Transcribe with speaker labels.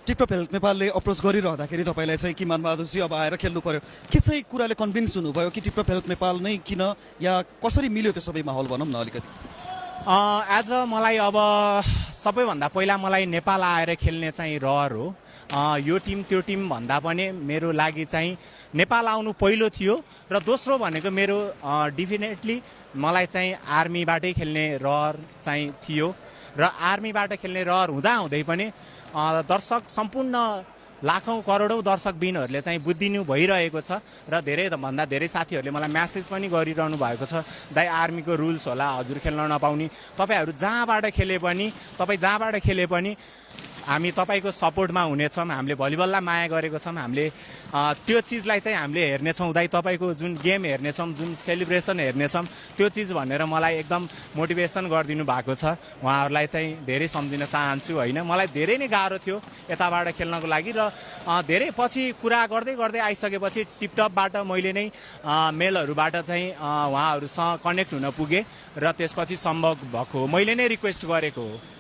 Speaker 1: TikTok health नेपालले approach गरिरहँदाखेरि तपाईँलाई चाहिँ कि मानबहादुरजी अब आएर खेल्नु पर्यो, के चाहिँ कुराले कन्भिन्स हुनुभयो कि टिकटक हेल्थ नेपाल नै किन, या कसरी मिल्यो त्यो सबै माहौल भनौँ न अलिकति?
Speaker 2: एज मलाई अब सबैभन्दा पहिला मलाई नेपाल आएर खेल्ने चाहिँ रहर हो। यो टिम त्यो टिम भन्दा पनि मेरो लागि चाहिँ नेपाल आउनु पहिलो थियो र दोस्रो भनेको मेरो डेफिनेटली मलाई चाहिँ आर्मीबाटै खेल्ने रहर चाहिँ थियो र आर्मीबाट खेल्ने रहर हुँदाहुँदै पनि दर्शक सम्पूर्ण लाखौँ करोडौँ दर्शकबिनहरूले चाहिँ बुझिदिनु भइरहेको छ र धेरैभन्दा धेरै साथीहरूले मलाई म्यासेज पनि गरिरहनु भएको छ, दाइ आर्मीको रुल्स होला हजुर खेल्न नपाउने, तपाईँहरू जहाँबाट खेले पनि हामी तपाईँको सपोर्टमा हुनेछौँ, हामीले भलिबललाई माया गरेको छौँ, हामीले त्यो चिजलाई चाहिँ हामीले हेर्नेछौँ, दाइ तपाईँको जुन गेम हेर्नेछौँ, जुन सेलिब्रेसन हेर्नेछौँ, त्यो चिज भनेर मलाई एकदम मोटिभेसन गरिदिनु भएको छ। उहाँहरूलाई चाहिँ धेरै सम्झिन चाहन्छु। होइन, मलाई धेरै नै गाह्रो थियो यताबाट खेल्नको लागि र धेरै पछि कुरा गर्दै गर्दै आइसकेपछि टिकटकबाट मैले नै मेलहरूबाट चाहिँ उहाँहरूसँग कनेक्ट हुन पुगेँ र त्यसपछि सम्भव भएको हो, मैले नै रिक्वेस्ट गरेको हो।